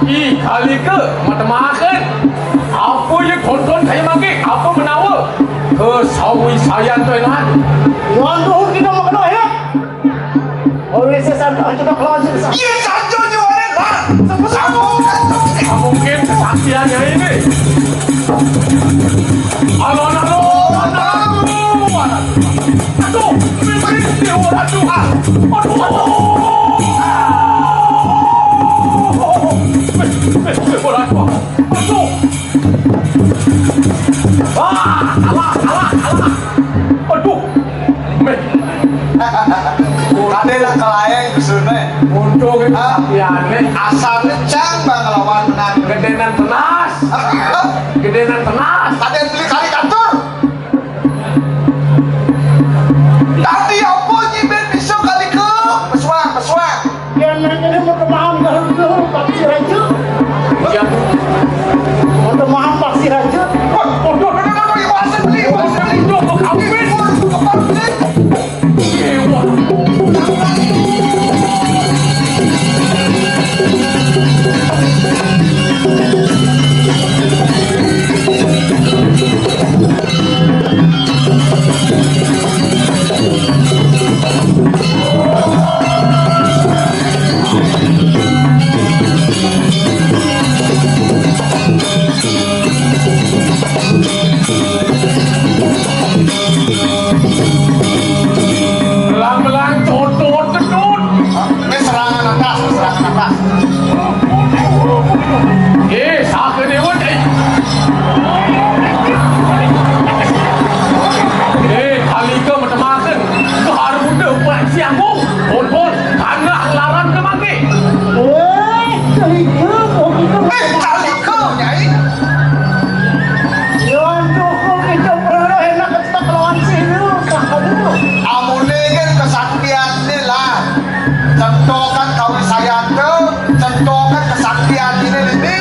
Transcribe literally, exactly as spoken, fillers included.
Ih, Kalika, matemakeun. Apa ya tonton saya mangke? Apa menawa? Kesawi sayan to enak. Waduh, kita mau kena ya. Oleh saya santai, kita keluar sih. Iya, santai juga, Pak. Sama-sama. Mungkin kesaktiannya ini. Alon, alon, alon. Aduh, ini, ini, aduh, ah. Aduh, aduh. Eh, eh, eh, aduh. Aduh. Ah, alah, alah, alah. Aduh. Meh. Kadé lah kelaeng dusun téh. Untung itu. Ah, tapi aneh. Asal cang bang lawan menang. Gedénan tenas. Gedénan tenas. Kadé beli kali katur. Tadi apa Nyi Ben bisa kali ke? Pesuang, pesuang. Yang nanya ini mau kemana? Kalau dulu Pak Si Raja. Iya. Mau kemana Pak Si Raja? Wah, udah, udah, udah, udah, bahasa beli, bahasa beli. Udah, udah, udah, udah. Belang-belang, codot, cedot. Ini serangan atas, serangan atas. Eh, sakedeung, eh. Eh, Kalika matemakeun. Kahar budak, Pak Si Agung. Pun, pun, tanah larang ke mangke. Eh, Kalika, kok gitu? Eh, Kalika, Nyai. Waduh, kok gitu, bro, enak ketek lawan sini, lu, sah, aduh. Amun deukeut kesaktian téh lah. Contohkan kawisayan téh, contohkan kesaktian ini, ini.